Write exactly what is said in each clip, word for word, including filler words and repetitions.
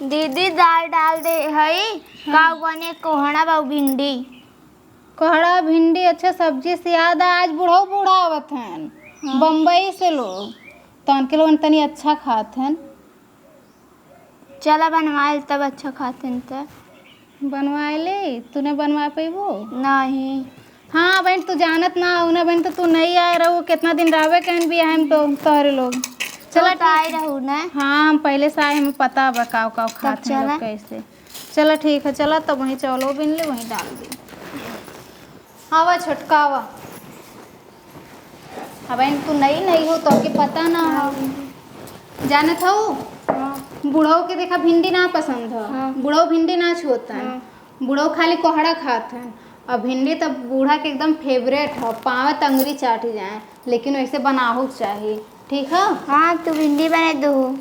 दीदी, दाल डाल दे हई, हाँ। का बने कोहड़ा बा भिंडी? कोहड़ा भिंडी, अच्छा, सब्जी से याद आ, आज बुढ़ऊ बूढ़ा आवत हन, हाँ। बम्बई से लोग, तो उनके लोगन तनी अच्छा खात हन। चला बनवाइल तब अच्छा खात हन त। बनवाए ले, तू न बनवा पइबू? नहीं। हाँ बहन, तू जानत ना हो ना बहन, तो तू नहीं आए रहू, कितना दिन रहबे कहन बियाह में तो तोहरे लोग। चला तू तो ठीक। आए रहू ना। हाँ, हम पहले से आए, हमें पता बा का का तब खात हैं लोग चला। कैसे। चला ठीक है, चला तब वहीं चावलो बीन ले, वहीं डाल दे। आवा छोटका आवा। अब बहन तू नई नई हो, तोहके पता ना हो। हाँ। जानत हो, हाँ। बुढ़ऊ के देखा भिंडी ना पसंद हो, हाँ। बुढ़ऊ भिंडी ना छुअत हैं। हाँ। बुढ़ऊ खाली कोहड़ा खात हैं। और भिंडी तो बूढ़ा के एकदम फेवरेट हो, पावे त अंगुरी चाटी जाए, लेकिन वैसे बनाहू के चाही, ठीक है? हाँ, तू भिंडी बनाए दो।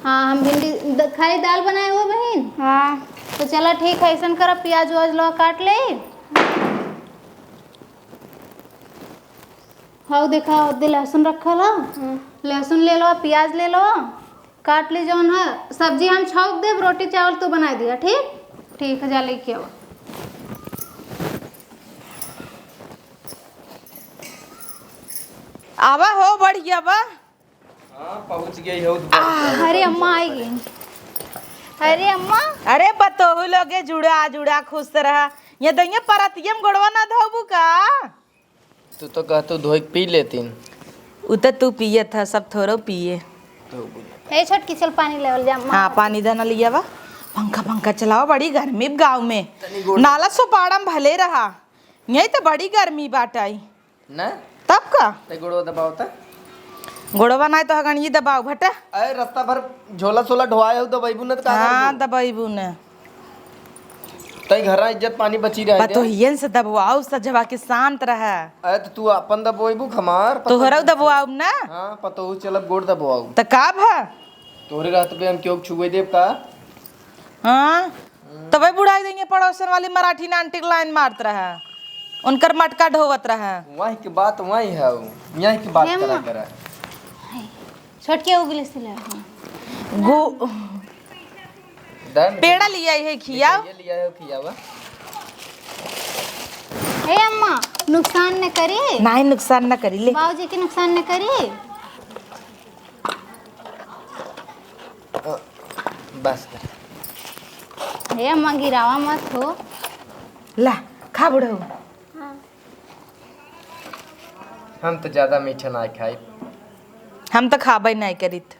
हाँ, हम भिंडी द-, खाली दाल बनाए हो बहिन? हाँ। तो चला ठीक है, ऐसन कर, प्याज व्याज लो काट ले। हऊ देखा, ओदे लहसुन रखल ह। हम्म। लहसुन ले लो, प्याज ले लो, काट ली जौन है। सब्जी हम छौंक देब, रोटी चावल तू बनाइ दिया, ठीक? ठीक है, जा लेके आओ। आवा हो, बढ़िया बा। हाँ, पहुँच गई हो तो आह, अरे अम्मा आई गई। अरे अम्मा। अरे बतोहू लोगे जुड़ा जुड़ा खुश रहा। ये दइया परतियम गोड़वा ना धोबू का? तू तो कहतू धोई के पी लेतीन। उ त तू पियत ह, सब थोड़ो पिए। ए छोटकी, चल पानी लेवल जा, अम्मा। हाँ, पानी दे ना लिया बा। पंखा, पंखा चलावा, बड़ी गर्मी गाँव में। तनी गोड़ नाला सोपाड़ा में भले रहा, यही त बड़ी गर्मी बाटाई। ना? तब का? ते गोड़वा दबाओ त। गोड़वा नाई तो हगन ये दबाओ, भटा। अरे रास्ता भर झोला सोला ढोआए हो, दबइबू न त का हाँ, करबू? दबइबू न। तई घरा इज्जत पानी बची रहे दे। पतोहियन से दबवाओ, सजवा के शांत रहे। अरे त तू अपन दबोइबू, हमार पता तोहरा नहीं। दबवाओ ना। हाँ, पतोहू चलब गोड़ दबवाओ। त का भा? तोहरे रहत पे हम क्यों छुए देब का? हाँ, तबे बुढ़ाई देंगे पड़ोसन वाली मराठी नानटी के लाइन मारत रहा, उनकर मटका ढोवत रहा। वही के बात वही है, यही के बात हे करा माँ। करा। छोटके उगले से ले, हाँ। गो-, दन पेड़ा लिया है खियाओ। ये लिया है खियावा। ए अम्मा, नुकसान न करी? नहीं, नुकसान न करी, ले। बाबूजी के नुकसान न करी? अ, बस कर। हे अम्मा, गिरावा मत हो। ला, खा बुढ़ऊ। हाँ। हम त ज्यादा मीठा नाई खाई। हम त खाबे नाई करीत।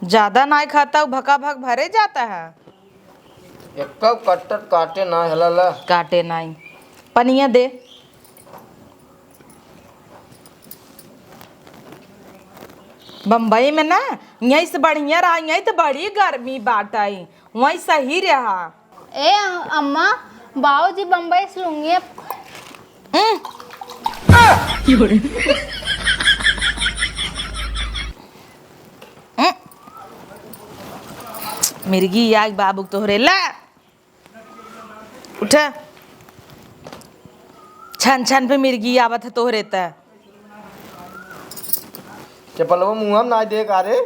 ज्यादा नाई खाता, उ भका भक भरे जाता है। एक्का कट्टर काटे ना हला ला। काटे नाई। पनिया दे। बम्बई में ना, यहीं से बढ़िया रहा, यहीं त बड़ी गर्मी बाटइ, वहीं सही रहा। ए अम्मा, बाबूजी बम्बई से लुंगी। हम्म। हम्म। मिर्गी आग बाबू तोहरे ला। उठा। छन छन पे मिर्गी आवत है तोहरे त। चप्पलवा मुँह में ना दे का रे?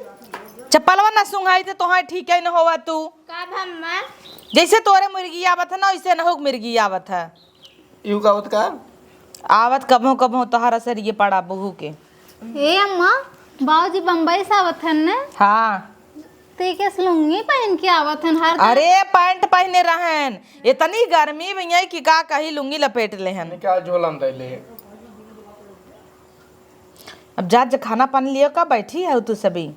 चप्पलवा ना सुंघाई त तोहार ठीक है न होवा तू। का भम्मा? जैसे तोरे मिर्गी आवत है ना, वैसे न हो मिर्गी आवत है। यू का होत का? आवत कबहूँ कबहूँ तोहरा सरिये पड़ा बहू के। ए अम्मा, बाबूजी बम्बई से आवत हन ने? हाँ। ते के लुंगी पहन के आवत हन हर दम? अरे, पैंट पहने रहन, इतनी गर्मी में यही कि का कही, लुंगी लपेट लेहन। निकाल झोला में दे ले। अब जा, जा खाना पानी लियो का, बैठी है तू सभी।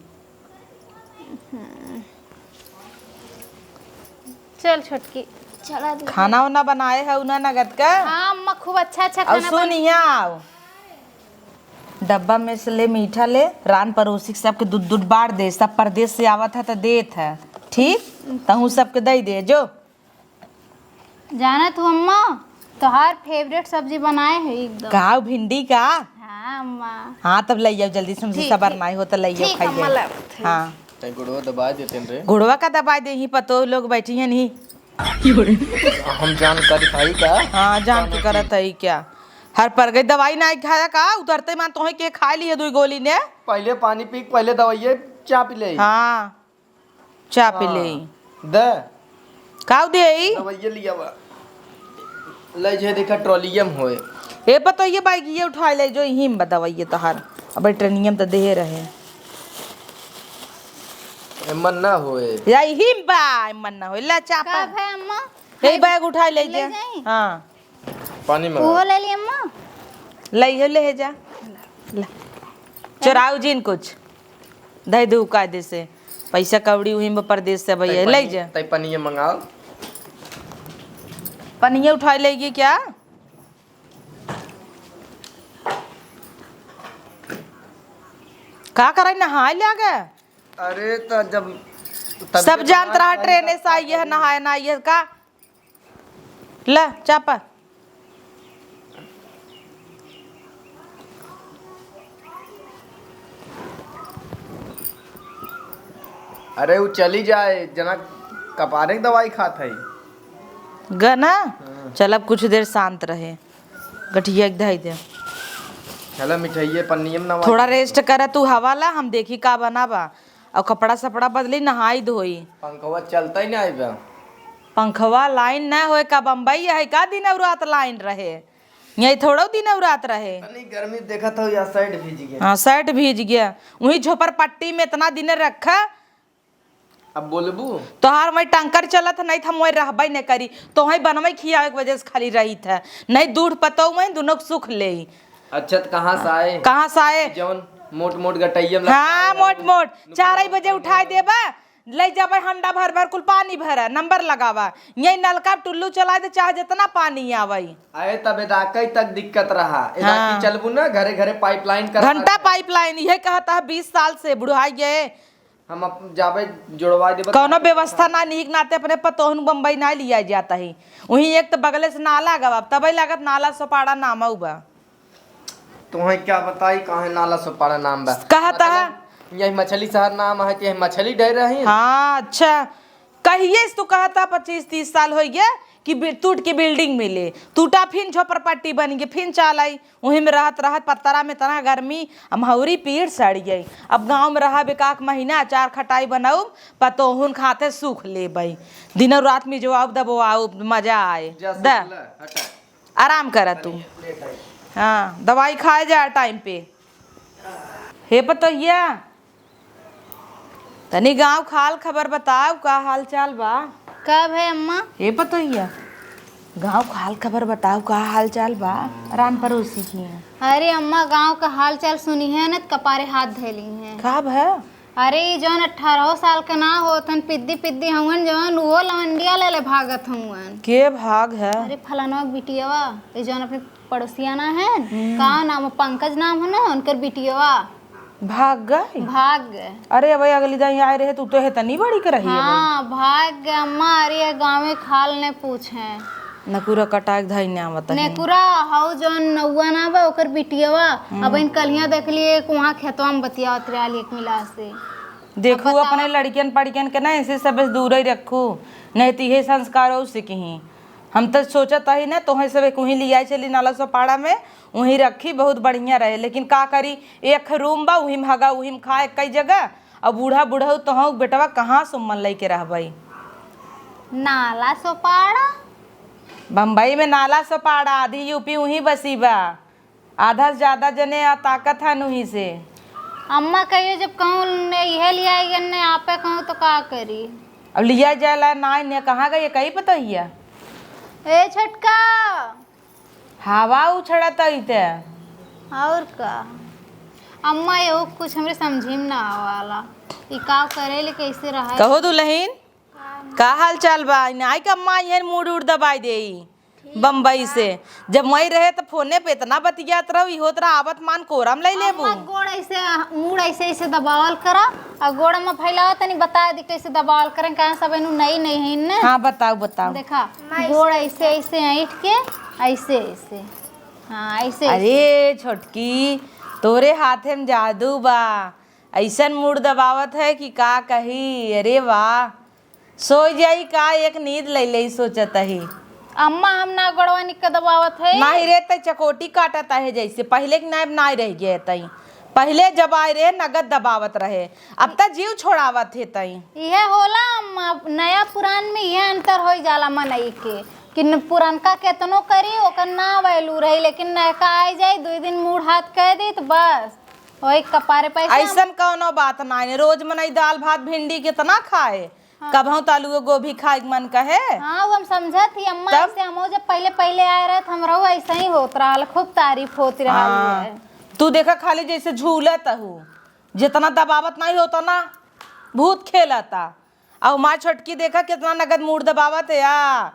चल छोटकी, चला दीदी। खाना उना बनाए है उना नगद का? हाँ अम्मा, खूब अच्छा अच्छा और खाना सुन बन- यहाँ आओ, डब्बा में से ले मीठा ले, रान पड़ोसी के सबके दूध दूध बांट दे, सब परदेस से आवत है तो देत है, ठीक? तहूँ सबके दे दे जो। जानत हूँ अम्मा, तोहार फेवरेट सब्जी बनाए है एकदम। का, भिंडी का? हाँ अम्मा। हाँ, तब ले आओ जल्दी से, हमसे ठीक, सबर ठीक। नाई हो तो ले आओ, ठीक, खाई अम्मा, ले। लाओ। हाँ। तै गुड़वा दबाए देते रे। गुड़वा का दबाए दे, ही पतो लोग बैठी हैं नहीं। हम जानकारी पाई का? हाँ, जान के करत है क्या? हर पर गई दवाई नाई खाया का? उतरते मान तोहे के खा लिए दुई गोली ने। पहले पानी पी, पहले दवाइये चाप ले। हाँ। चाप हाँ, ले। दे। काउ दे ई? दवाइया लिया बा। ले जे देखा ट्रॉलिया में होए। ए पतोहिया, बैगिया उठाए ले जो, इही में बा दवाइया तोहार। अब ट्रेनिया में त देहे रहे। ए मन ना होए। या इही में बा, ए मन ना होए। ला चापा। का भे अम्मा? ए बैग उठाए ले ले जा। जाई? हाँ। पानी मंगा। उहो ले ली अम्मा। ले, इहो ले जा। ला। चोराउ जिन कुछ। धइ दू कायदे से। पैसा कौड़ी उही में परदेस से भैया। तै ले पानी, जा। तै पनिया मंगाओ। पनिया उठाए लेगी क्या? का करे, नहाए ले आ गए? अरे, त जब तबीयत सब जानत रहा, ट्रेने से आई है, नहाए ना आई है का? ला, चापा। अरे, उ चली जाए, जना कपारे के दवाई खात है। गना? हाँ। चल, अब कुछ देर शांत रहे। गठिया के धई दे। चला, मिठाइये पन्निये में ना थोड़ा rest कर तू, हवा ला, हम देखी का बना बा। और कपड़ा सपड़ा बदली, नहाई धोई। पंखवा चलता ही ना बा। पंखवा line ना होए का, बम्बई है का, दिन और रात line रहे? यही थोड़ो दिन और रात रहे। तनी गर्मी देखत हो या shirt भीज गया। हाँ, shirt भीज गया। वही झोपड़पट्टी में इतना दिन रखा। अब बोलबू? तोहार वही टंकर चलत है, नहीं तो हम वही रहबे नहीं करी। तो वही बनवे खियावे के वजह से खाली रही था, नहीं दूध पतौ में दुनों के सुख ले। अच्छा, तो कहाँ से आए? कहाँ से आए? जौन मोट मोट गटैया में हाँ, लटकाए मोट रहो। मोट। चार बजे उठाए देबा, ले जाबे हंडा भर भर कुल पानी भरा, number लगावा। यही नलका टुल्लू चलाए दे, चाहे जितना पानी आवे। अरे, तब एदाकई तक दिक्कत रहा। एदाकी हाँ। चलबू ना, घरे घरे pipeline कर घंटा pipeline, यह कहता है, बीस साल से बुढ़ाई गए। हम अप-, जाबे जोड़वा देबे। कौनो व्यवस्था ना, नीक नाते अपने पतोहन बम्बई ना लिया जाता ही। वहीं एक तो बगले से नाला गवा, तबे लागत नाला सोपाड़ा नामऊ बा। तुम्हें क्या बताई, काहे नाला सोपाड़ा नाम बा? कहता है। मतलब, यही मछली शहर नाम है, तो यही मछली डर रही। हाँ, अच्छा। कहिए से तू कहता, पच्चीस तीस साल हो गया कि बि-, टूट के building मिले, टूटा, फिन झोपड़पट्टी बन गई, फिन चाल आई। उही में रहत रहत पतरा में इतना गर्मी, अमहौरी पीठ सड़ गई। अब गाँव में रहब एकाक महीना, अचार खटाई बनउब, पतोहुन खाते सुख लेबई। दिनौ रात मिजवाउब, दबवाउब, मजा आए। जा द। सुन ले, हटा। आराम करा तू। तनी plate है। हाँ, दवाई खाए जा time पे। हे पतोहिया, तनी गाँव खाल खबर बताउ, का हाल चाल बा? का भे अम्मा? हे पतोहिया, गाँव खाल खबर बताउ, का हाल चाल बा? रान पड़ोसी की हैं। अरे अम्मा, गाँव का हाल चाल सुनी है न, त कपारे हाथ धैली हैं। का भे? अरे, ई जौन अठारहो साल के ना होत हन, पिद्दी पिद्दी हउवन जौन, उहो लवंडिया ले ले भागत हउवन। के भाग है? अरे, फलानवा के बिटियवा, ई जौन अपने पड़ोसिया ना है, हम्म। का नाम है? पंकज नाम है ना उनकर बिटियवा। भाग गए? भाग गए। अरे, अब अगली दाई आए रहे, तू तो है तनी बड़ी के रही है हाँ, भाग गए अम्मा। अरे, ये गाँव में खाल ने पूछे। नकुरा कटाक धाई ने आवत है। नेकुरा, हऊ जौन नौआ ना बा, ओकर बिटियवा। हम्म। अब इन कलिया देख लिए, एक वहाँ खेतवा में बतियावत रहल एक मिला से। देखू, अब बतावा। अपने लड़कियन पड़कियन के ना ऐसे सब दूर ही रखू, नहीं तो इहे संस्कार हो सीखी। हम तो सोचत ही ना, तोहे सब एक वहीं लियाई चली नाला सोपाड़ा में, वहीं रखी, बहुत बढ़िया रहे। लेकिन का करी, एक room बा, वहीं में हगा, वहीं में खा, एक कई जगह। अब बूढ़ा बुढ़ऊ तोहू बेटवा कहाँ सुमन लइके रहबई? नाला सोपाड़ा? बम्बई में नाला सोपाड़ा, आधी यूपी वहीं बसी बा। आधा से ज्यादा जने आ ताकत हन उहीं से। अम्मा कहियो जब कहूँ ने इहे लियाई गन ने आपे कहूँ तो का करी? अब लिया जाला नाई ने कहाँ गई कही पतोहिया? ए छोटका। हवा उछड़त आई ते। और का? अम्मा एहू कुछ हमरे समझी में ना आवाला। ई का करे ले कैसे रहा? कहो दुलहिन। का हाल चाल बा? नाई का अम्मा इहन मूड़ उड़ दबाई देई बम्बई से। जब वहीं रहे त फोने पे इतना बतियात रहो, ई होत रहा आवत मान कोरम ले लेबू। अम्मा गोड़ ऐसे, मूड़ ऐसे ऐसे दबावल करा, और गोड़ में फैलावा तनी बता दी कैसे दबावल करें, कहाँ सब इनू नई नई है इनने। हाँ, बताओ, बताओ। देखा, गोड़ ऐसे ऐसे ऐंठ के, ऐसे ऐसे, हाँ, ऐसे ऐसे। अरे छोटकी, तोरे हाथे में जादू बा, ऐसन मूड़ दबावत है कि का कही। अरे वाह, सोई जाई का, एक नींद ले ले सोचत ही। अम्मा, हम ना गोड़वा निक के दबावत है। नाही रे, तै चकोटी काटत आहे जैसे, पहिले के नायब नाय रह गए तई। पहिले जब आए रहे, नगद दबावत रहे, अब त जीव छोड़ावत हे तई। इहे होला, म-, नया पुरान में इहे अंतर होई जाला मनई के, कि न-, पुरनका केतनो करी, ओकर ना value रही, लेकिन नयका आइ जाई, दुई दिन मूड़ हाथ कह दी, त बस, ओही कपारे पैसा। अइसन कौनो बात नाई, रोज मनई दाल भात भिंडी केतना खाए, हाँ। कबहूँ त आलू गोभी खाए के मन कहे। हाँ, वो हम समझत ही अम्मा, तब? ऐसे हमहू जब पहिले पहिले आए रहे, त हमरहू ऐसे ही होत रहल, खूब तारीफ होत रहल हाँ। है। तू देखा, खाली जैसे झूलत हू, जितना दबावत नहीं होता ना, भूत खेलता। अउ हमार छोटकी देखा, कितना नगद मूड़ दबावत है या,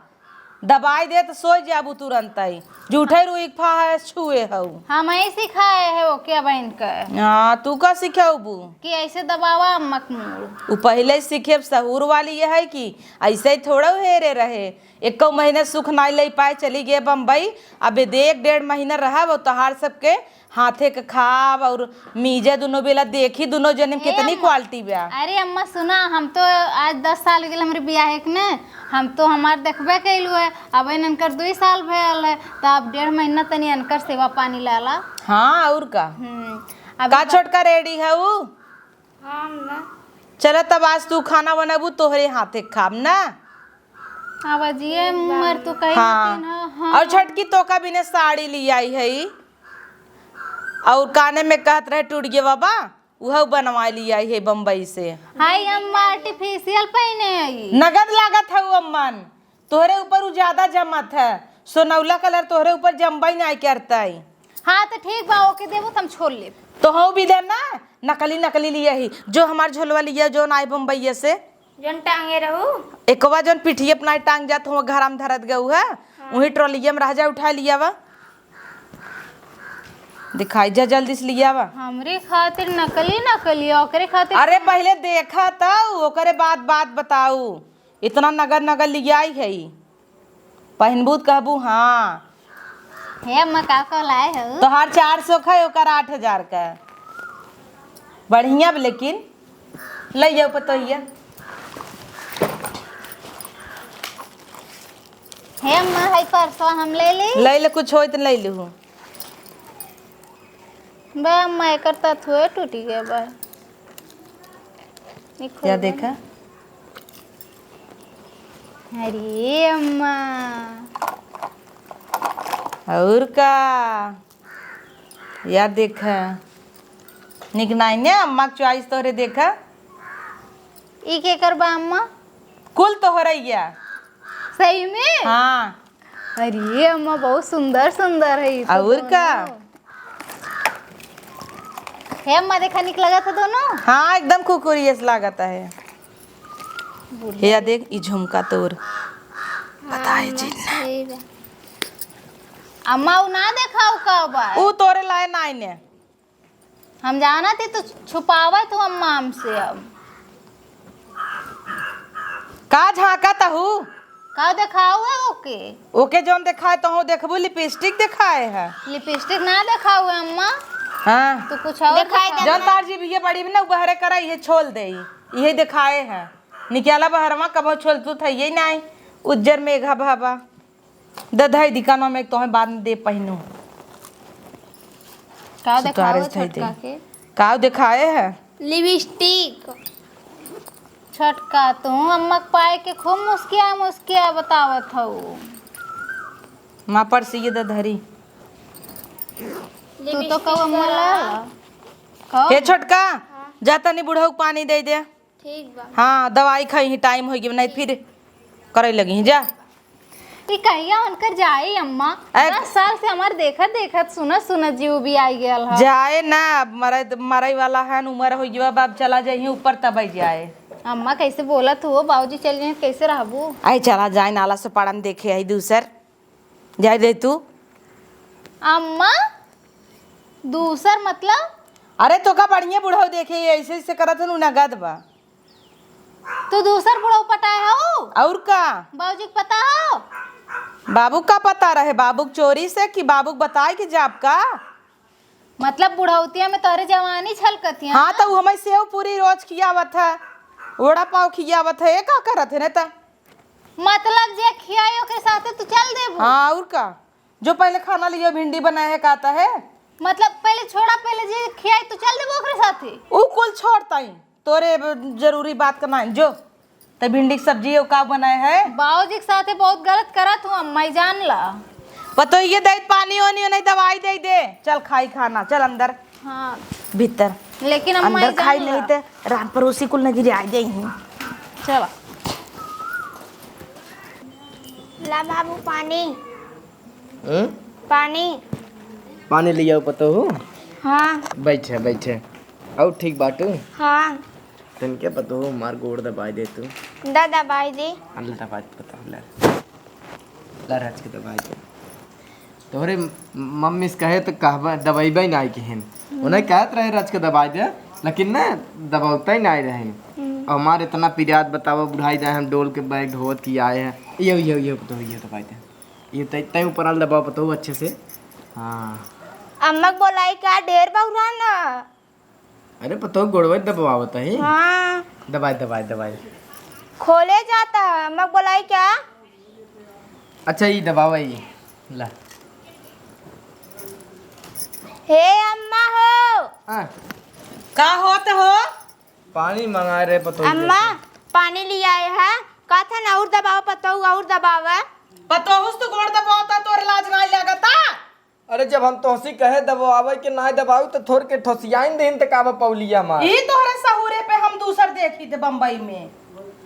दबाई दे त सोई जाबू तुरंतई। झूठे रुई के फाह है, छुए हऊ। हम ही सिखाए है ओके अब इनके। हाँ, तू का सिखउबू? कि ऐसे दबावा अम्मा के मूड़। उ पहिले सीखे, अब सहूर वाली ये है कि ऐसे ही थोड़ा हेरे रहे। एको महीना सुख नाई ले पाए, चली गए बम्बई। अब एक डेढ़ महीना रहब, तोहार सबके हाथे के खाब और मीजे दुनो बेला देखी, दुनो जने में ए कितनी अम्मा। Quality बा। अरे अम्मा सुना, हम तो आज दस साल गेल हमरे बियाहे के ने, हम तो हमार देखबे कैलू है, अब इनकर दुई साल भयल है, तो अब डेढ़ महीना तनी इनकर सेवा पानी लाला। हाँ, और का? हम्म, अभी का बा- छोटका ready है उ? हाँ, अम्मा। चला तब आज तू खाना बनबू, तोहरे हाथे खाब ना। आवाजिए मर तू कही हाँ। हतीन, हाँ, हाँ। और छोटकी तोका बिने साड़ी ली आई है, और काने में कहत रहे टूट गया बाबा, उहउ बनवा ली आई है बम्बई से। हाय अम्मा, artificial पहने आई। नगद लागत है वो अम्मन, तोहरे ऊपर उ ज्यादा जमत है। सोनौला colour तोहरे ऊपर जमबई नाई करतई। हाँ, तो ठीक बा, ओके देबू, त हम छोड़ लेब। तो हऊ भी दे ना, नकली, नकली लिया ही, जो हमार झोलवा लिया, जो नाई बम्बई से। जौन टांगे रहू। एकवा जौन पिठिया अपना टांग जात हुआ, घरा में धरत गऊ है, हाँ। वही ट्रॉलिया में रह जा, उठा लिया वा। दिखाई जा, जल्दी से लिया वा। हमरे खातिर नकली, नकली, ओकरे खातिर अरे, पहिले देखा त, ओकरे बाद बात बताऊ। इतना नगर, नगर लियाई है ई। पहिनबू त कहबू, हाँ। हे अम्मा, का का लाए हो? तोहार चार सौ का, ओकर आठ हजार का। बढ़िया बा, लेकिन लइ जाओ पतोहिया। हे अम्मा, है परसवा हम ले ली। ले ले, कुछ होई त ले लेहू। बे अम्मा, एकर तथुए टूटी गए बा। ई खोल या दे ना। देखा। अरे अम्मा। और का? या देखा। निक नाई ने अम्मा के choice तोहरे देखा। ई केकर बा अम्मा? कुल तोहरे या। सही में? हाँ। अरे अम्मा, बहुत सुंदर सुंदर है ई तो और का? दोनों। हे अम्मा, देखा निक लगत है दोनों। हाँ, एकदम कुकुरियस लागत है। बुढ़िया। हे देख, ई झुमका तोर। हाँ, बताए अम्मा, जी ना। सही बा। अम्मा, उ ना देखाऊ का बा? उ तोरे लाए नाई ने। हम जानत ही तू छुपावत हू अम्मा हमसे अब। का झांकत हू? का देखाऊ है ओके? ओके जौन देखाए तो हो देखबू, lipstick देखाए है। Lipstick ना देखाऊ है अम्मा। हाँ। तू कुछ और देखाए देखाऊ। जौन तार जीभिया बड़ी भी ना, उ बहरे करा, इहे छोल दे, इहे देखाए है। निकाला बहरवा, कबो छोल तू थइये नाई। उज्जर मेघा भाबा। दधाई दिकानो में तोहे बाद में दे पहिनू। का सुतारे देखाओ से धई दे। छोटका के? का देखाए है? Lipstick। छोटका, तू अम्मा के पाए के खूब मुस्किया मुस्किया बतावत हऊ। माँ परसी ये दधरी। तू तो कहू अम्मा ला। कहू। हे छोटका, हाँ। जा तनी बुढ़ऊ के पानी दे दे। ठीक बा। हाँ, दवाई खाई ही, time होइ गई, नहीं फिर करे लगी ही, जा। ई कहिया उनकर जाई अम्मा? ए, दस साल से हमार देखत देखत, सुनत सुनत जीव भी आई गयल ह। जाए ना, अब मरे, मरे वाला है न, उम्र होइ गई, अब चला जाइए ऊपर तब आई जाए। अम्मा कैसे बोलत हो, बाबूजी चल जाए कैसे रहबू? आई चला जाए, नाला से पड़न देखे आई दूसर, जाए दे तू। अम्मा, दूसर मतलब? अरे तो का बढ़िया बुढ़ऊ देखे, ऐसे ऐसे करत हन, उ नगद बा। तू दूसर बुढ़ऊ पटाए हो? और का? बाबूजी के पता हो? बाबू का पता रहे? बाबू के चोरी से कि बाबू के बताए कि जाब का? मतलब बुढ़ौतिया में तोहरे जवानी छलकतिया? हाँ, तो उ हमें सेव पूरी रोज खियावत है, वड़ा पाव खियावत है, ये का करत है ना त? मतलब जे खियाई ओकरे साथे तू चल देबू? हाँ, और का? जो पहले खाना लियो, भिंडी बनाए है, कहता है। मतलब पहले छोड़ा, पहले जे खियाई तो चल देबो ओकरे साथे। उ कुल छोड़ताई, तोरे ब-, जरूरी बात का नाहीं। जो ते भिंडी के सब्जी है, का बनाए है? बाबूजी के साथे बहुत गलत करत हूँ अम्मा, ई जान ला। पतोहिए दे पानी ओनी, नहीं दवाई दे दे। चल खाई खाना, चल अंदर। हाँ। भीतर। लेकिन अम्मा, अंदर ई जान खाई ला। नहीं ते राम पड़ोसी कुल नजर आ जाई हैं। चला। ला बाबू पानी। हम्म? पानी। पानी लियाओ पतोहू। हाँ। बैठे, बैठे। और ठीक बाटू? हाँ। तन के पतोहू, मार गोड़ दबाई दे तू। दा दबाई दे। अल्लाह दबाई दे पतोहू, ले। ला रच के दबाई दे। तोहरे म-, मम्मी से कहे तो कहबा, दबाइबे नाई के हिन। हम्म। उन्हें कहत रहे रच के दबाई दे, लेकिन ना दबावते ही नाई रहे। हम्म। और हमारे इतना पिरात बतावा, बुढ़ाई जाए हम डोल के बैग ढोवत की आए हैं। ये, ये, ये पतोहू, ये दबाई दे। ये तै, तै ऊपर आल दबाओ पतोहू अच्छे से। हाँ। अम्मा के बोलाई का ढेर बउरा ना? अरे पतोहू गोड़वा दबावत है। हाँ। दबाई, दबाई, दबाई। खोले जाता है, अम्मा के बोलाई क्या? अच्छा, ये दबावा ये। ला। हे अम्मा हो। हाँ। का होत हो? पानी मंगाए रहे पतोहू अम्मा, से। पानी लियाए है। कहत है ना, और दबावा पतोहू, और दबावा। पतोहू से तू गोड़ दबावता, तोरे लाज नाई लागता? अरे, जब हम तोहसी कहे दबावे के नाई दबाऊ, तो थोर के ठोसियाइन देहिन, त का बा पौलिया हमार? ई तोहरे सहूरे पे हम दूसर देखी थे बम्बई में।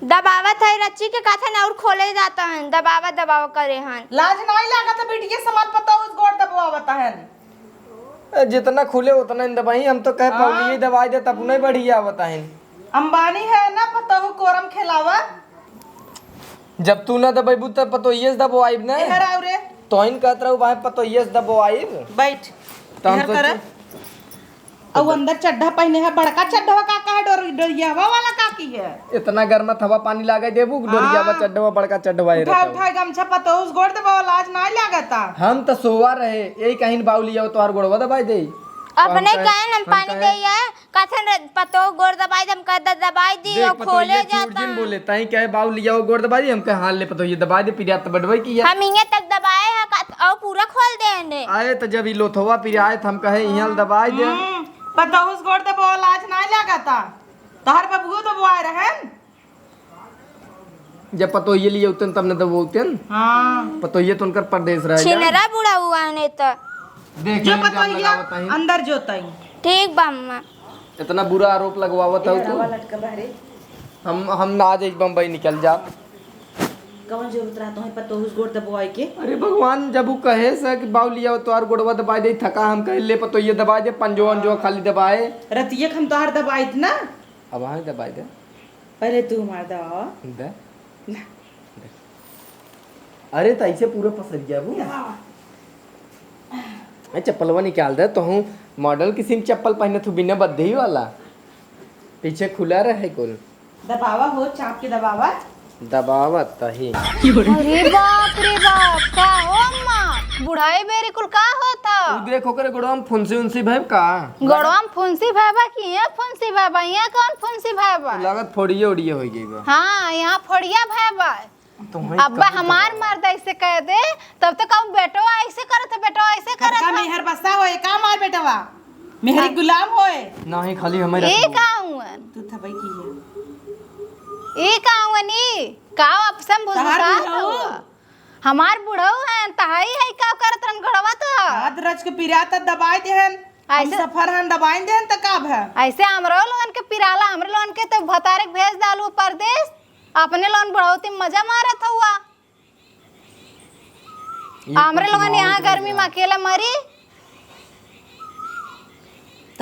दबावत है रच्ची के कहत है ना, और खोले जाता है, दबावा, दबावा करे हन। लाज नाई लागत है, बिटिया समान पतोहू से गोड़ दबावत है। ए, जितना खुले उतना ही दबाई, हम तो कहे हाँ। पौलिये दबाई दे, तब नहीं बढ़िया बताइन। अंबानी है ना, पतोहू कोरम खेलावा। जब तू ना दबेबू, तब पतोहिये से दबवाइब ना। एहर आओ रे। तोहिन कहत रहू, भाई, पतोहिये से दबवाइब। बैठ। तो हम एहर कर। सोचे, अउ अंदर चड्ढा पहिने है, बड़का चड्ढवा का, का है, डोर-, डोरियावा वाला का की है? इतना गर्मत हवा पानी लागे देबू, डोरियावा हाँ। चड्ढवा, बड़का चड्ढवा है उठा, रहता। उठा गमछा पतोहू से गोड़ दबावा, लाज नाई लागता। हम तो सोवा रहे, यही कहीं बाउली आओ, तोहार गोड़वा दबाई दे। अपने हम कहे, कहन हम हम पानी कहे, दे है, कथन रे, पतोहू गोड़ दबाई दे, हम कह द-, दबाई दी, देख, और पतोहिया खोले झूठ जाता जिन है। बोले, ताई कहे, "बाऊ लियाओ गोड़ दबाई दी", हम कहे, "हाँ, ले पतोहिया दबाई दे, पिरिया तो बढ़वे की है।" हम इहे तक दबाए हैं, का, और पूरा खोल दे ने। आए तो जब ई लोथवा पिरिया आए, तो हम कहे, "इहाँ दबाई दे।" हम्म, पतोहू से गोड़ दबाओ, लाज नाई लागता। तोहर बबुओ दबाए रहन। जब पतोहिए लिए उतन, तब न दबोतन। हाँ। पतोहिए तो उनकर परदेस रह गया। छिनरा बुढ़ा हुआ ने तो। देख, जो इल्जाम पतोहिया लगावत है। अंदर जोतई। ठीक बा अम्मा। इतना बुरा आरोप लगवावत हो तू। लटका बहरे। हम, हम ना आज बम्बई निकल जा। कौन जरूरत रहा तुम्हें पतोहू से गोड़ दबवाए के? अरे भगवान, जब वो कहे से कि बाऊ लिया तो आर गोड़वा दबाई दे, थका, हम कहे ले पतोहिए दबाई दे, पंजो अंजो खाली दबाए। रतिये के हम तोहार दबाइत ना। अब हाँ दबाई दे। पहले तू हमार दबावा। दे। ना। दे। अरे, त ऐसे पूरा पसर गया वो। दबावा। ए, चप्पलवा निकाल दे, तो हूँ मॉडल किसिम चप्पल पहने थू, बिना बद्धी वाला। पीछे खुला रहे कुल। दबावा हो, चाप के दबावा। दबावा तही। अरे बाप रे बाप, का हो अम्मा? बुढ़ाई बेरी कुल का होता? तू देख, ओकरे गोड़वा में फुंसी उंसी भय का? गोड़वा में फुंसी भय बा कि यहाँ फुंसी भय बा? यहाँ कौन फुंसी भय बा? लागत फोड़िए ओड़िए हो गई बा। हाँ, यहाँ फोड़िया भय बा। तुम्हें अब्बा कभी हमार दबावा। मर्द ऐसे कह दे, तब तो कहूँ, "बेटवा ऐसे करत है, बेटवा ऐसे करत छोटका है।" मेहर बसा होए का हमार बेटवा? मेहरी हाँ। गुलाम होए। नहीं, खाली हमें ए रखबो। का हुअन? तू थबई की है। ए का हुअन ई? का आपसे हम तहार भुसभुसात बुढ़ऊ? हुआ? हमार बुढ़ऊ हैं, तहाई है का करत रहन घड़वा तो? हाथ रच के पिरात दबाई देहन। हम ऐसे सफर हन दबाई देहन त का भा? ऐसे हमरो लोगन के पिराला, हमरे लोगन के तो भतारे के भेज दालू परदेस। अपने लोगन बुढ़ौती में मजा मारत हुआ। ये हमरे कौन लोगन चुनाव यहाँ के गर्मी में बा? अकेला मरी।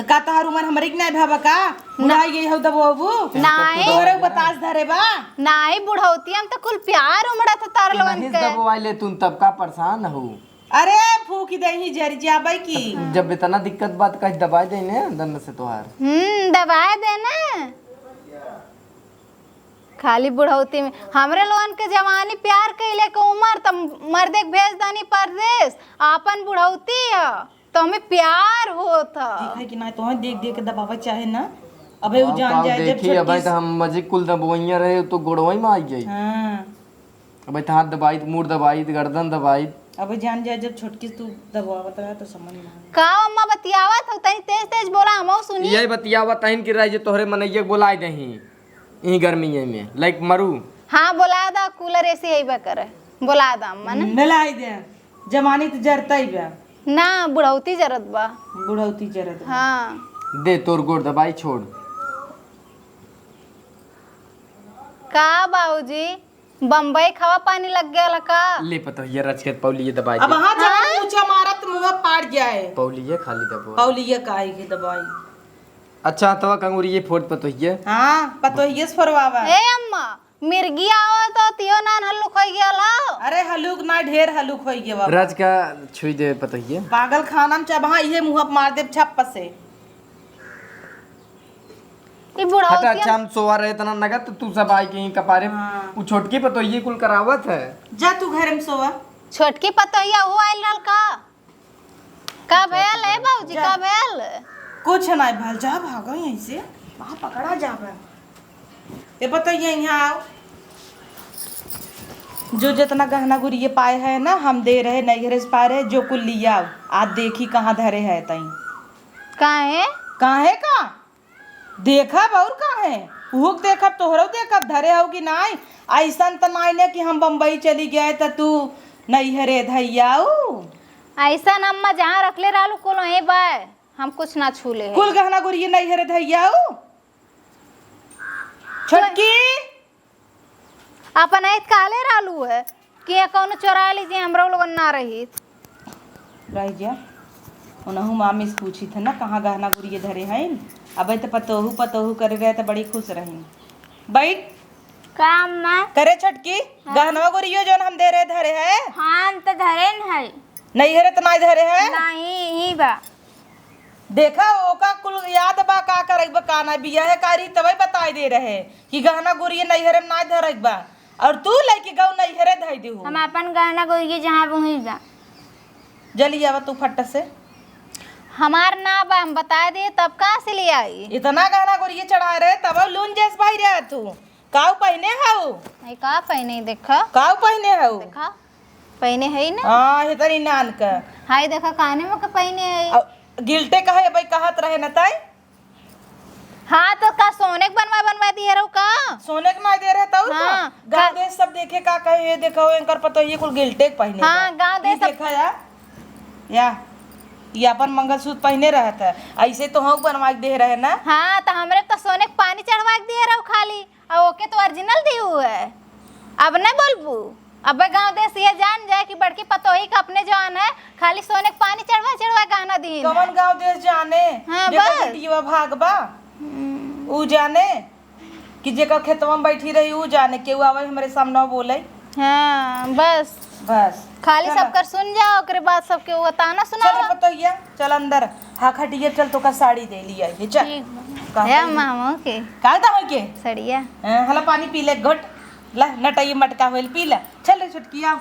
त का तोहार उमर हमरे के नाई भावा का? ना। बुढ़ाई गई हौ दबोबू? नाई। तोहरे बतास धरे बा? नाई, बुढ़ौती हम तो कुल प्यार उमड़त है तार लोगन नहीं के। दबवाई ले तुम तब का परेशान हो? अरे फूकी दही जर जाबै की। जब इतना दिक्कत बात कह दबाई दे ने दंड से तोहार। हम्म, दबाई दे ने। खाली बुढ़ौती में हमरे लोगन के जवानी प्यार कइले के उमर त मर्दे के भेज दानी परदेस, आपन बुढ़ौती ह त हमें प्यार होत ह। देखा कि ना तोहे देख देख के दबावे चाहे ना। अबे उ जान जाए जब देखी, अबे त हम मजे कुल दबवइया रहे तो गोड़वई में आई जाई। हाँ। अबे त हाथ दबाई, त मूड़ दबाई, त गर्दन दबाई। अब जान जाए, जब छोटकी तू दबावत रहा तो समझ में आवे। का अम्मा बतियावत हो, तनी तेज तेज बोला, हमहू सुनी। यही बतियावत हइन कि रह जे तोहरे मनैया के बोलाइ देही, ई गर्मिये में, लाइक मरू। हाँ, बोला दा, कूलर एसी अइबे करे, बोला दा अम्मा ने। मिलाई दे, जवानी तो जरता ही बा। ना, बुढ़ौती जरत बा। बुढ़ौती जरत बा। हाँ। दे, तोर गोड़ दबाई, छोड़। का बाबूजी, बम्बई खावा पानी लग गया का? ले पतोहिया, रच के पौलिये दबाई अब दे। हाँ, जब हाँ? ऊंचा मारत मुंह फाड़ जाए। पौलिये खाली दबाई। पौलिये काहे के दबाई? अच्छा, तो कंगुरिये फोड़ पतोहिया। हाँ, पतोहिये से फोड़वावा। ए अम्मा, मिर्गी आवा तो तियो नान हल्लुक होइ गया ला। अरे हल्लुक ना, ढेर हल्लुक होइ गया बाबा। रच का छुई दे पतोहिया। पागल खाना में चबहा, इहे मुंह पर मार दे छप्प से। ई बुढ़ौती हटा, अच्छा, हम सोवा रहे इतना नगद, तो तू सब आई के ही कपारे। हाँ। उ छोटकी पतोहिये कुल करावत है। जा तू घर में सोवा। छोटकी पतोहिया वो आइल रहल का? का भयल है बाबूजी, जा। का भयल? कुछ नहीं भयल, जा भागो यहीं से, वहाँ पकड़ा जावे। ये पतोहिया यहाँ आओ, जो जितना गहना गुरिये पाए है ना, हम दे रहे, नैहरे से पाए रहे, जो कुल लिया आओ, आज देखी कहाँ धरे है तई। काहे? काहे का? देखब और काहे? उहुक देखब, तोहरो देखब, धरे हउ कि नाई। अइसन त नाई ने कि हम बम्बई चली गए त तू नैहरे धइयाऊ। अइसन अम्मा जहाँ रखले रहलू कुल वहीं बा, हम कुछ ना छूले है। कुल गहना गुरिये नैहरे धइयाऊ। छोटकी। अपन आइत कहले रहलू है कि ये कौनो चोरा लीजिए, हमरो लोगन ना रही। रह जा, उनहु मामी से पूछी थे ना, कहाँ गहना गुरिये धरे हैं। अबे तो पतोहू पतोहू करे रहे तो बड़ी खुश रही। बैठ। का अम्मा? करे छोटकी, हाँ। गहनवा गुरियो जौन हम दे रहे धरे है? हाँ, हम तो धरे न है। नैहरे तो नाई धरे है? नहीं, यही बा। देखा, ओका कुल याद बा, का करइबा, का ना, बियाहे कारी तबे बताई दे रहे कि गहना गुरिये नैहरे में नाई धरइबा, और तू लइके गऊ नैहरे धइ देहू। हम अपन गहना गुरिये जहाँ वहीं बा। जल्दी आवा तू फट से। हमार ना बा, हम बताई दे, तब कहाँ से ले आई? इतना गहना गुरिये चढ़ाए रहे, तब लून जैस भाई रहे तू। काऊ पहिने हऊ? नहीं, का पहिने, देखा। काऊ पहिने हऊ? देखा, पहिने है ही ना। हाँ, हे तरी नान का। हाय, देखा, काने में का पहिने है। अ, गिल्टे कहे, भाई, कहत रहे न ताई। हाँ, तो का सोने के बनवा, बनवा दिए रहो का? सोने के ना दे रहे तऊ तो? हाँ, गाँव का देश सब देखे का कहे, ये देखो, इनकर पतोहिये कुल गिल्टे के पहिने हाँ, बा। गाँव देश ई सब देखा या, या, ये अपन मंगलसूत्र पहिने रहत है, ऐसे तो हम बनवा के दे रहे ना। हाँ, तो हमरे तो सोने के पानी चढ़वा के दिए रहो खाली। आ ओके तो ओरिजिनल दिहू है। अब नहीं बोलबू? अबे गाँव देश ये जान जाए कि बड़की पतोही का अपने जवान है, खाली सोने के पानी चढ़वा चढ़वा गहना दीन है। कवन गाँव देश जाने? हाँ, जेकर बस। बेटिया भाग बा, हम्म। ऊ जाने कि जेकर खेतवा में बैठी रही, ऊ जाने। केहू आवे हमरे सामने बोले। हाँ, बस। बस। खाली चल। सबकर सुन जाओ, ओकरे बाद सबके वो ताना चल सुनावा। रे पतोहिया, चल अंदर। हाँ, खटिया चल, तोका साड़ी दे लिया ये, चल। ठीक बा। का हे कही? मामा के। का दा होई के? सड़िया। हाँ, हला पानी पी ले, घोट। ला, नटई मटका होइल, पी ले। चल रे छोटकी, आओ।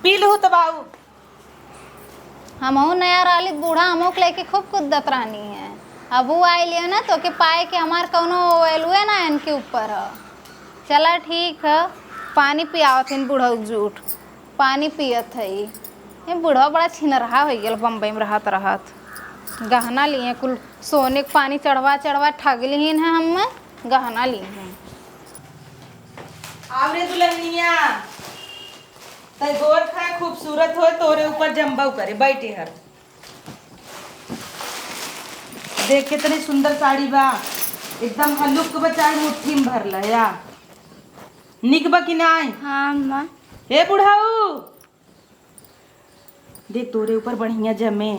पी लहू तब आऊ। हमहू नया रहली त बूढ़ा हमहू के लेके खूब कूदत रहनी है। अब ऊ आइल है ना, तो के पाए के हमार कौनो value ना इनके ऊपर है। चला ठीक है, पानी पियावत हिन बुढ़ऊ जूठ। पानी पियत है। ये बुढ़वा बड़ा छिनरहा होइ गेल, बम्बई में रहत रहत। गहना लिए कुल सोने के पानी चढ़वा चढ़वा ठग लिहिन है हम, गहना लिए हैं। आव रे दुल्हनिया, तै गोर खाए खूबसूरत होए, तोरे ऊपर जम्बऊ करे, बैठे हर। देख कितनी सुंदर साड़ी बा, एकदम हल्लुक बा, चाहे मुट्ठी में भर ले या। निक बा कि नाई? हाँ अम्मा। हे बुढ़ऊ, देख, तोरे ऊपर बढ़िया जमे,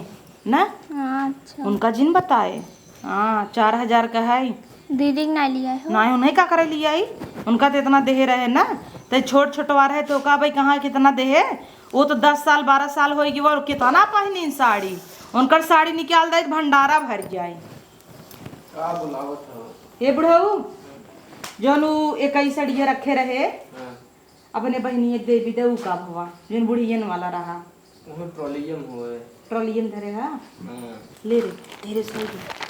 ना? हाँ, अच्छा। उनका जिन बताए। हाँ, चार हजार का है। दीदी के ना लिया हो। ना, उन्हें का करे लिया ही? उनका तो इतना देहे रहे ना, तो छोट छोटवा रहे तो का भाई, कहाँ कितना देहे? वो तो दस साल, बारह साल होई गई, वो कितना पहनी साड़ी। उनकर साड़ी निकाल दे, भंडारा भर जाए। का बुलावत हो? हे बुढ़ऊ, जौन उ इक्कीस सड़िया रखे रहे, हाँ। अपने बहिनिया के देवी दे, उ का भवा, जौन बुढ़ियन वाला रहा। उहे ट्रॉलियम होए। ट्रॉलियम धरे हा? हाँ। ले रे, तेरे सो दे।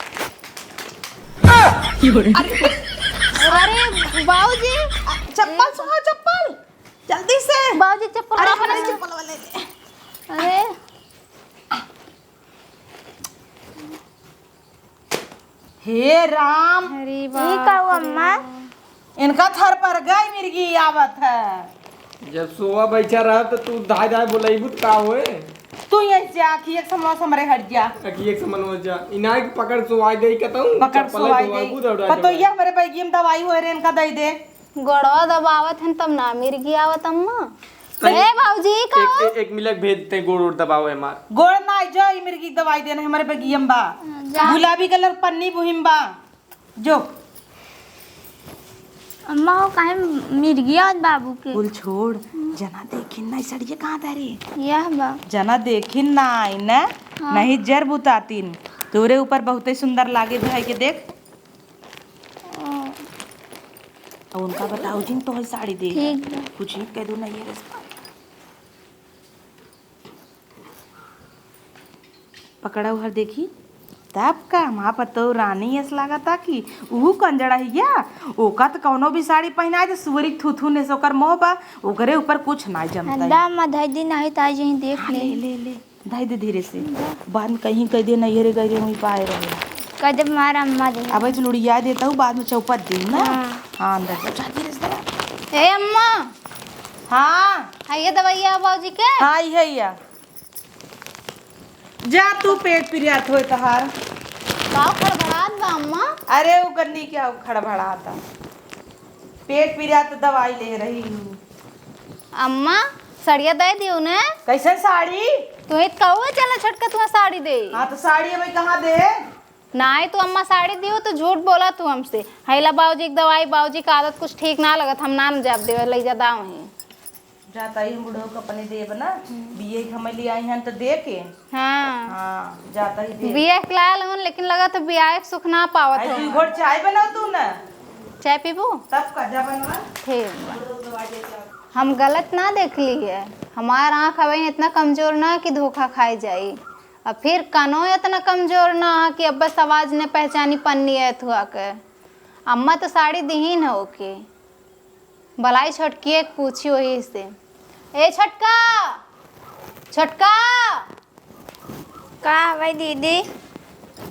अरे, अरे, बाबूजी। आ, चप्पल सुनो, चप्पल। जल्दी से। बाबूजी, चप्पल अरे, वापस हमारे ले। चप्पल वाले ले। अरे, हे राम। अरे ई बाप का हुआ, रे। अम्मा? इनका थर पर गई मिर्गी आवत है। जब सोवा बैठा रहा तो तू धाय धाय बोलैबू त का होए? तू यहीं से आखी एक समनवा से हमरे हट जा। आखी एक समनवा जा। इनाय के पकड़ सोवाई दे कतऊ। पकड़ चप्पल सोवाई दे। धोवाबू दौड़ा पतोहिया दौड़ा। हमरे बैगी में दवाई होए रे, इनका दे दे। गोड़वा दबावत हन तब ना मिर्गी आवत अम्मा। अरे, ए भौजी, का एक, हो? एक, एक मिनट भेज दे, गोड़ ओड़ दबावे हमार। गोड़ ना, जो ई मिर्गी के दवाई देना है, हमारे बगियम बा। जा। गुलाबी कलर पन्नी बुहिम बा। जो। अम्मा, हो काहे मिर्गी आवत बाबू के? कुल छोड़, जना देखिन ना, ई सड़िया कहाँ धरे? यह बा। जना देखिन ना, आई ना, हाँ। नहीं जर बुतातिन। तोरे ऊपर बहुते सुंदर लागे, भाई के देख। ओ। अब उनका बताओ जिन तोहर साड़ी दे। ठीक बा। कुछ ही कह दो ना ये रस। पकड़ा उहर देखी। तब का, हमार पतोह रानी अस लागता कि उहू कंजड़ा हिया। ओका त कौनो भी साड़ी पहिनाए दे, सुअरी के थूथू ने से ओकर मोह बा, ओकरे ऊपर कुछ ना जमता है। दा, अम्मा, धई दी, नहीं त आई जहीं देख हाँ, ले। ले, ले, ले। धई दे धीरे से। बाद में कहीं कह दे, "नैहरे गए रहे, वहीं पाए रहे।" कह दे, "मार अम्मा दे।" अब ऐसे लुड़िया देता हूँ, बाद में चौपट दी ना। हाँ। हाँ, अंदर जा, जा धीरे से धरा। ए अम्मा। हाँ। हाँ, ये दवाइया बाबूजी के? हाँ, ये है या। जा तू, पेट पिरियात होए तहार। का खड़बड़ात बा अम्मा? अरे, उ गन्नी क्या खड़बड़ाता? पेट पिरिया त दवाई ले रही हूँ। अम्मा, सड़िया दे दियो ने। कैसे साड़ी? तू ही त कहू है, चला छोटका तुहा साड़ी दे। हाँ, तो साड़ी अबे कहाँ दे? नाई, तू अम्मा साड़ी दियो तो झूठ बोला तू हमसे। हैला बाबूजी के दवाई, बाबूजी का आदत कुछ ठीक ना लगत, हम ना न जाब देवे, लई जा दाव ही। जाता ही हम बुढ़ऊ के अपने देब ना, हम्म। बिये के हमें ले आई हन तो दे के। हाँ। हाँ, जाता ही दे। बिया के लायल हन, लेकिन लगा तो बिया के सुख ना पावत आई हो। दू घोट चाय बनाओ तू ना। चाय पीबू? तब का जा बनवा। ठीक बा। हम गलत ना देखली है, हमार आँख अबे इतना कमजोर ना कि धोखा खाए जाई, और फिर कानो इतना कमजोर ना कि अब बस आवाज ने पहचानी पन्नी है थुआ के। अम्मा तो साड़ी दिहीन है ओके। भलाई छोटकी एक पूछी वही से, "ए छोटका, छोटका।" का हवे दीदी?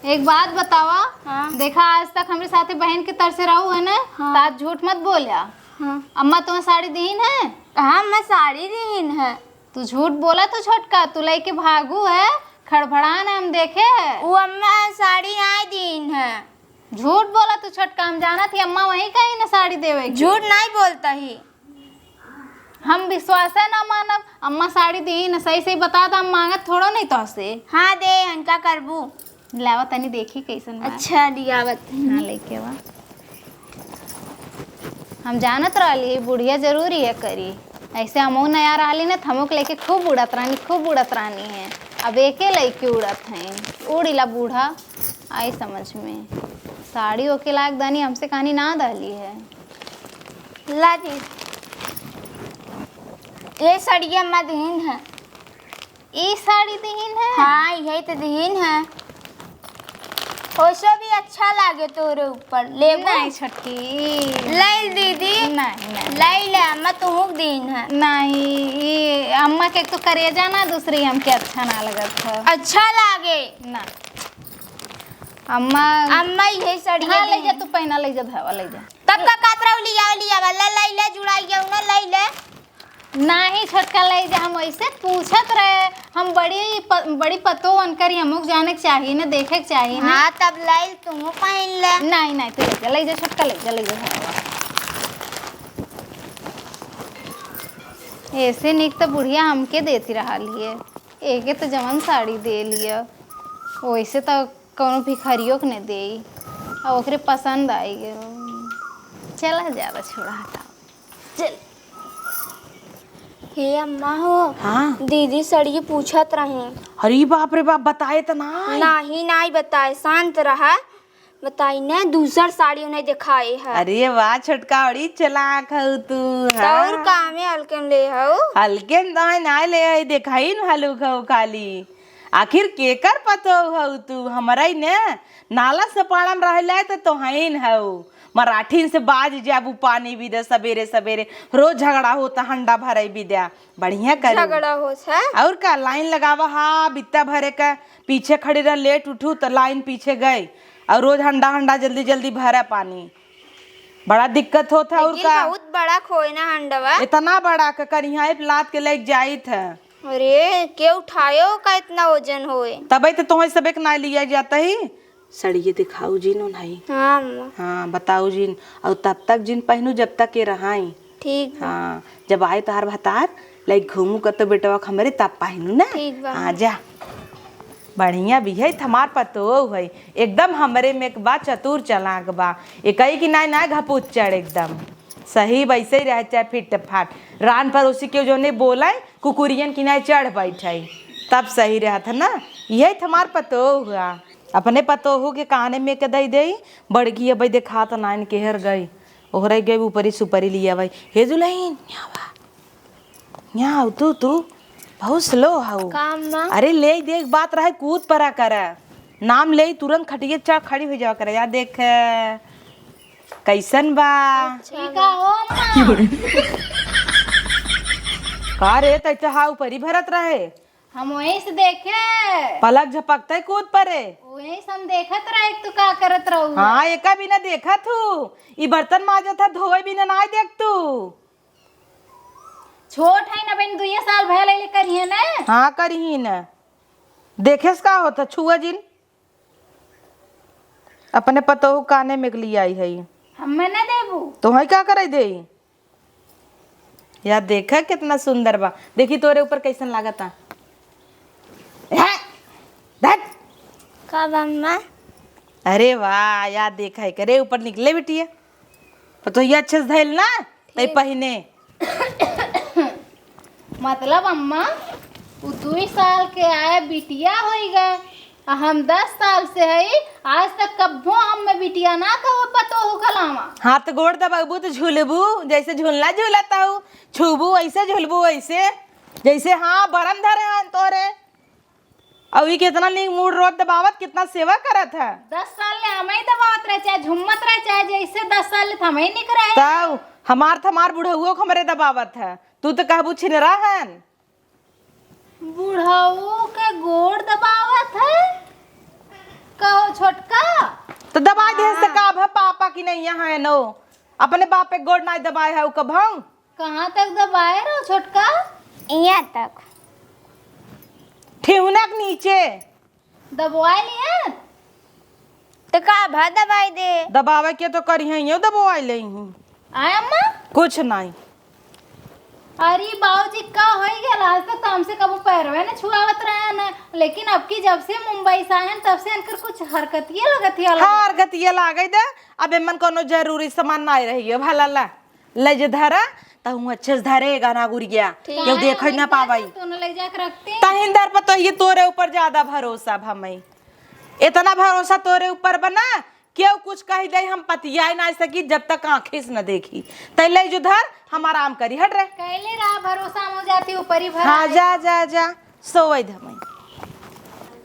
एक बात बतावा। हाँ। देखा, आज तक हमरे साथे बहन के तरसे रहू है ना, हाँ। त आज झूठ मत बोल्या। हाँ। अम्मा तुम्हें साड़ी दीन है? कहाँ अम्मा साड़ी दीन है? तू झूठ बोला तू छोटका, तू लइके भागू है, खड़बड़ान है, हम देखे है। वो अम्मा साड़ी नाई दीन है। झूठ बोला तू छोटका, हम जानत ही अम्मा वहीं कहीं ना साड़ी देवे के। झूठ नाई बोलता ही। हम विश्वास है ना मानब, अम्मा साड़ी दी ना, सही सही बता द, हम मांगत थोड़ो नहीं तोहसे। हाँ दे, हन का करबू? लावा तनी देखी कैसन बा। अच्छा, लियावत। हाँ, लेके आवा। हम जानत रहली, बुढ़िया जरूर ये करी। ऐसे हमहू नया रहली न, त हमहू के लेके खूब उड़त रहनी, खूब उड़त रहनी है। अब एके लइके उड़त हैं, उड़िला बूढ़ा, आई समझ में। साड़ी ओके लाग दानी, हमसे कहानी ना दहली है। ला दी। ये सड़िया मदहीन है। ई साड़ी दिहिन है? हाँ, यही तो दिहिन है। ओसो भी अच्छा लागे तोरे ऊपर। लेबू? नहीं छोटकी। ले दीदी। नहीं, नहीं। ले ले, अम्मा तुहूक दीन है। नहीं, ई अम्मा के एक तो करेजा ना, दूसरी हमके अच्छा ना लगत है। अच्छा लागे। ना। अम्मा। अम्मा यही साड़ी हाँ, ले जा, तू पहना, ले जा, धावा ले जा। तब का कात रहू, लिया, लिया वाला, ले ले, जुड़ाई गया ना, ले ले। नाही छोटका लइ जा, हम ऐसे पूछत रहे, हम बड़ी प-, बड़ी पतो अनकर ही, हमहू के जाने के चाही न, देखे के चाही न। हाँ, तब लाइल तुहू पहिन ले। नाही, नाही, तू लइ जा, लइ जा छोटका, लइ जा, लइ जा। ऐसे निक त बुढ़िया हमके देती रहली है, एके त जवन साड़ी दे लिया, वैसे त कौनो भिखारियो के न देई, आ ओकरे पसंद आई गयो। चला ज्यादा छोड़ा हटाओ। चल। हे अम्मा हो, हाँ। दीदी सड़िए पूछत रहे। अरे बाप रे बाप, बताए त ना। नाही, नाही बताए, शांत रहा। बताई न, दूसर साड़ी उन्हें दिखाए है। अरे वाह, छोटका, बड़ी चालाक हऊ तू, तो हाँ। और का में हल्के में ले हऊ? हल्के में तो है, ना ले है, देखाई न हलुक हऊ खाली। आखिर केकर पतोह हऊ तू? हमरा ही न नाला सपाड़ा में रहले त तोहइन हऊ। मराठीन से बाज जाबू, पानी भी दे सबेरे सबेरे। रोज झगड़ा होता, हंडा भरई भी द्या। बढ़िया करू। झगड़ा होत है। और का, लाइन लगावा हा बित्ता भरे का, पीछे खड़ी रह, लेट उठू तो लाइन पीछे गई। और रोज हंडा हंडा जल्दी जल्दी भरा पानी, बड़ा दिक्कत होत है। और लेकिन का, बहुत बड़ा खोए ना हंडवा। इतना बड़ा का करिहा, लाद के लेके जाइत है। अरे, के उठायो का इतना वजन होए? तबे तो तुम्हें सबे के ना लिया जाता ही। सड़िए दिखाऊ जिन उन्हई। हाँ, अम्मा। हाँ, बताऊ जिन। और तब तक जिन पहनू जब तक ये रहाई। ठीक बा। हाँ, जब आए तोहार भतार, लाइक घूमू कतो बेटवा के हमरे, तब पहनू ना। ठीक बा। हाँ, जा। बढ़िया भी है, हमार पतोह है, एकदम हमरे में एक बा, चतुर चलाक बा। एकई की नाय, नाय घपुच्चड़ एकदम। सही वैसे ही रहे, चाहे फिट फाट। रान पड़ोसी के जो नहीं बोले, कुकुरियन की नाय चढ़ बैठे, तब सही रहत है ना। यही तो हमार पतोह हुआ। अपने पतोहू के काने में के दई देई, बड़की अबे देखात नाइन केहर गई, ओहरे गई ऊपरी सुपरी लिया भाई। हे दुल्हन, यहाँ आवा, यहाँ आऊ तू, तू बहुत स्लो हाउ। का अम्मा? अरे ले देख, बात रहे, कूद परा कर, नाम ले तुरंत खटिए चढ़ खड़ी हो जावा कर। या देख कैसन बा। अच्छा। ई का हो अम्मा? का रे, तै तो हा ऊपरी भरत रहे। हम वहीं से देखे। पलक झपकते कूद परे। वहीं से हम देखत रहे कि तू का करत रहू। हाँ, एका बिना देखत हूँ। ई बर्तन माजत है, धोए बिना नाय देख तू। छोट है ना बहन, दुइये साल भयल अइले करिहे ना। हाँ, करिही ना। देखेस का होता, छुआ जिन। अपने पतोहू काने में के लिए आई है। हमें ना देबू। तो है का करे दे? या देखा कितना सुंदर बा। देखी तोरे ऊपर कैसन लागता। हैं? देख। का बा अम्मा? अरे वाह, या देखा है करे ऊपर निकले बिटिया। पतोहिया अच्छे से धैल ना, तै ठीक। पहिने। मतलब अम्मा, उ दुई साल के आए बिटिया होई गए, आ हम दस साल से हई, आज तक कब्बो हम में बिटिया ना कहो पतोहू कलावा। हाथ गोड़ दबाबू तो झूलबू, जैसे झूलना झूलत हऊ, छूबू वैसे झूलबू वैसे, जैसे हाँ बरम धरे हन तोरे। अउ ई कितना नीक मूड़ रोज दबावत, कितना सेवा करत है। दस साल ले हमें ही दबावत रहे, चाहे झुम्मत रहे, चाहे जैसे दस साल ले तो हमें ही निक रहे। तब हमार थमार बुढ़उओ के हमरे दबावत है, तू तो कहबू छिनरा हन। बुढ़ऊ के गोड़ दबावत है? कहो छोटका। तो दबाई दे से हाँ। का भा पापा की नहीं यहाँ है नो, अपने बाप के गोड़ नहीं दबाए है उ कभऊ। कहाँ तक दबाए रहो छोटका? यहाँ तक। ठेहुना के नीचे। दबवाए लिया? तो का भा दबाई दे? दबावे के तो करी है, यो दबवाई ले ही। आय अम्मा? कुछ नहीं। अरे बाबूजी, का होई गल? आज तक तो हमसे कबो पैरवे न छुआवत रहे न, लेकिन अब की जब से मुंबई से आए हैं, तब से इनकर कुछ हरकतिये लगत ही अलग। हाँ, हरकतिये लागे दे। अब एमन कोनो जरूरी सामान नहीं रही है, भला ला। ले जे धरा, त हूँ अच्छे से धरे गाना गुरिया, ठीक। केहू देखे ना पावई। तू न ले जाके रखती। तहिंदर पर तो ये तोरे ऊपर ज्यादा भरोसा भा मई। इतना भरोसा तोरे ऊपर बना, केहू कुछ कह दे, हम पतियाए ना सकी जब तक आँखी से न देखी। तै ले जो धर, हम आराम करी, हट रे। कैले रहा भरोसा, हम हो जाती ऊपर ही भर हाँ, आए। जा, जा, जा, सोवई धमई।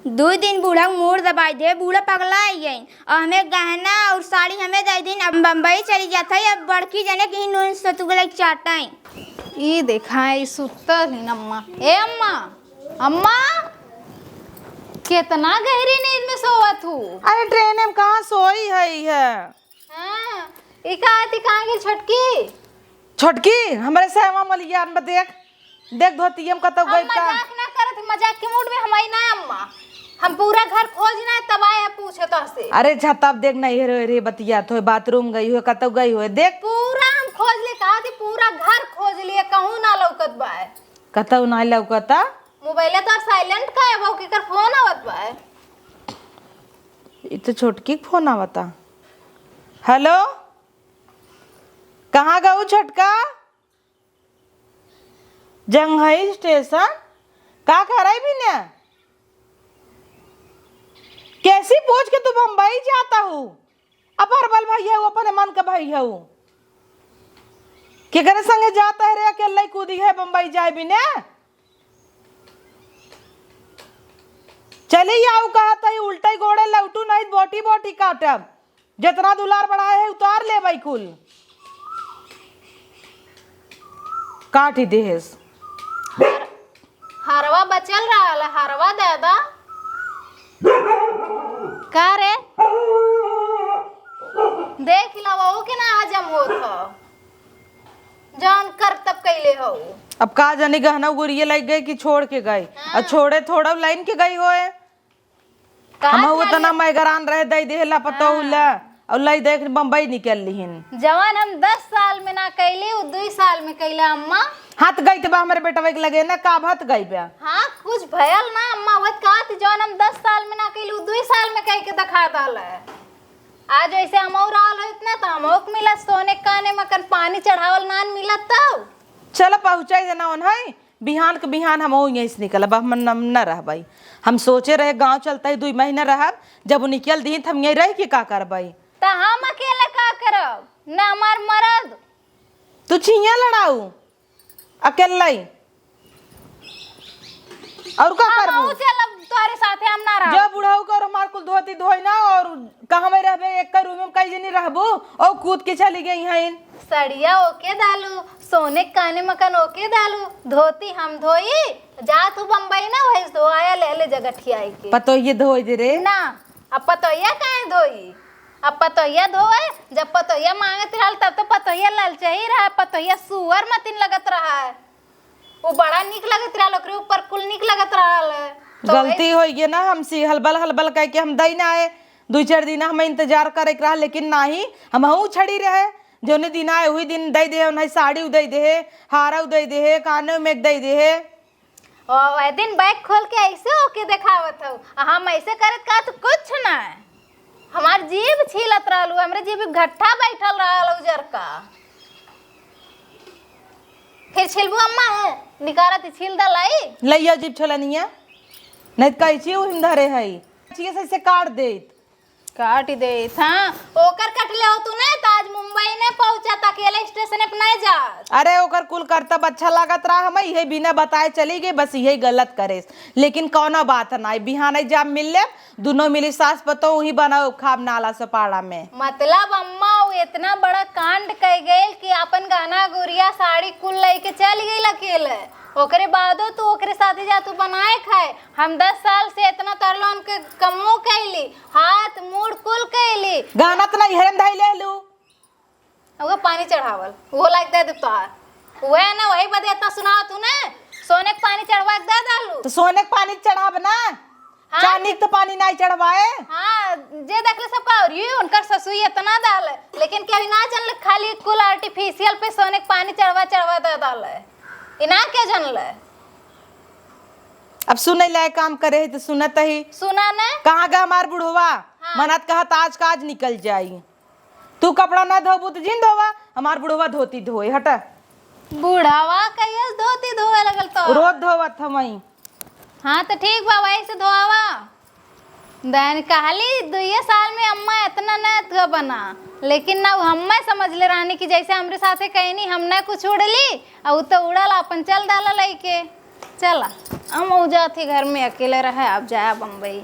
दू दिन बूढ़ा मूड़ दबाई दे, बूढ़ा पगला आई गई। और हमें गहना और साड़ी हमें दे दिन, अब बम्बई चली जात है, अब बड़की जने की नून सतुगले चाटाई। ई देखा है, ई सुतल ही अम्मा। ए अम्मा, अम्मा, कितना गहरी नींद में सोवत हूँ। अरे ट्रेन में कहाँ सोई है, ई है? हाँ, ई कहा थी, कहाँ गई छोटकी? छोटकी, हमरे सहवा मलियान में देख, देख धोतियम कतौ हम गई का? मजाक ना करत, मजाक के मूड में हम आई ना अम्मा। हम पूरा घर खोज ना तब आए हैं पूछे तो से। अरे छा तब देख नहीं रे, रे बतिया तो बाथरूम गई हो, कतौ गई हो, देख। पूरा हम खोज ले, कहा थी पूरा घर खोज लिए, कहूँ ना लौकत बा। कतौ ना लौकता। मोबाइल तो साइलेंट का है, वो केकर फोन आवत बा। ई तो छोटकी के फोन आवता। हेलो, कहाँ गऊ छोटका? जंघई स्टेशन? का करे बिना? कैसी पूछ के तू बम्बई जाता हूँ? अब हरबल भाई है, वो अपने मन का भाई है वो। केकरे संगे जाता है रे, अकेले ही कूदी है बम्बई जाए बिना? चली आऊ कहत है, उल्टे गोड़े लौटू नहीं, बोटी बोटी काटब। जितना दुलार बढ़ाए है, उतार लेबइ कुल। काटि देहेस। हरवा बचल रहल, हरवा दे दा। का रे? देख ला, वहू के ना हजम होत ह। जौन करतब कइले हऊ। अब का जानी गहना गुरिये लग गए कि छोड़ के गए। हाँ। और छोड़े थोड़ा लाइन के गई होए। कहा हमहू जाने उतना मैगरान रहे, दई देहे ला पतोहू ला, हाँ। और लई देख बम्बई निकल लिहिन। जवन हम दस साल में ना कइली, उ दुई साल में कइला अम्मा। हाथ गई त बा हमरे बेटवा के लगे ना, का हाथ गई बा? हाँ, कुछ भयल ना अम्मा, वह कहत जवन हम दस साल में ना कइली, उ दुई साल में कइ के देखा दल है। आज ऐसे हमहू रहल होइत ना, त हमहू के मिलत सोने काने मकन पानी चढ़ावल नान मिलत तब। चल पहुँचाई देना ओन्हई, बिहान के बिहान हमहू यहीं से निकलब, हम न, न रहबई। हम सोचे रहे गाँव चलतई दुई महीना रहब, जब उ निकल दिहिन त हम यहीं रह के का करबई? त हम अकेले का करब? न हमार मरद। तू छिया लड़ाऊ, अकेले। और का करबू? हमहू चलब तोहरे साथे, हम ना रहब। जो बुढ़ऊ कर हमार कुल धोती धोई ना, और कहाँ में रहबे, एक रूम में कई जनी रहबू, और कूद के चली गई हैं। सड़िया ओके दालू, सोने काने मकन ओके दालू, धोती हम धोई, जा तू बम्बई ना, वही से धोआया ले ले जगठियाई के। पतोहिए धोई दे रे। ना, अब पतोहिया काहे धोई? अब पतोहिया धोए, जब पतोहिया मांगत रहल तब तो पतोहिया ललचही रहा, पतोहिया सुअर मतिन लगत रहा है। वो बड़ा नीक लगत रहल, ओकरे ऊपर कुल नीक लगत रहल। तो गलती होइ गई ना हमसे, हलबल हलबल कह के हम दई ना आए, दुई चार दिन हम इंतजार करे के रहा, लेकिन नाही, हमहू छड़ी रहे, जौने दिन आए वही दिन दई दे, उन्हें साड़ी दई दे, हारा दई दे, कानों में दई दे। ओ, वह दिन बैग खोल के ऐसे होके देखावत हऊ, आ हम ऐसे करत का तो कुछ ना है। हमार जीभ छीलत रहलू, हमरे जीभ में घट्ठा बैठल रहल उजर का। फिर छिलबू अम्मा, निकारत ही छील द लाई। लइया जीभ छोलनिया, नहीं तो कैची उहिम धरे है, कैचिए से इसे काट देत। काट देत, हाँ। ओकर कटले हो तू ना, तो आज मुंबई नहीं पहुंचा, तो अकेले स्टेशन पे नहीं जा। अरे ओकर कुल करतब अच्छा लागत रहा, हम इहे बिना बताए चली गई, बस इहे गलत करेस। लेकिन कौनो बात नाई, बिहान जाब मिल लेब, दुनो मिली सास पतोह उही बनाओ खाब नाला सपाड़ा में। मतलब अम्मा, वो इतना बड़ा कांड कह गइल कि अपन गहना गुरिया साड़ी कुल लेके चल गइल अकेले। ओकरे बादो तू ओकरे साथे जा, तू बनाए खाए। हम दस साल से इतना तरलोन के कमो कैली, हाथ मुड़ कुल कैली। गहना त नैहरे में धई लेलू। वो पानी चढ़ावल, वो लाइक दे दे तोहार। वह ना, वही बदे इतना सुनाओ तू ने, सोने के पानी चढ़वा के दे दालू। तो सोने के पानी चढ़ाब ना, हाँ। चांदी के तो पानी नहीं चढ़वाए। हाँ, जे देख ले सबका, और ये उनकर ससुई इतना दाल है, लेकिन केहू ना जानले, खाली कुल आर्टिफिशियल पे सोने के पानी चढ़वा चढ़वा दे दाल है। इना के जानले? अब सुने लायक काम करे है तो सुनत ही। सुना ने? कहाँ गा हमार बुढ़वा? हाँ। मनत कहत आज का आज निकल जाई। तू कपड़ा ना धोबू तो जिन धोवा, हमार बुढ़वा धोती धोए। हटा। बुढ़वा कहियस धोती धोए लगल तो? रोज धोवत हमई। हाँ तो ठीक बा, वही से धोआवा। दैन कहली दुइये साल में अम्मा इतना ना अथुआ बना, लेकिन ना उ हम्मे समझ ले रहनी कि जैसे हमरे साथे कहनी हम ना कुछ उड़ली, आ उ तो उड़ल अपन चल दाला लइके। चला, हम उ जात ही घर में अकेले रहे, आप जाया बम्बई।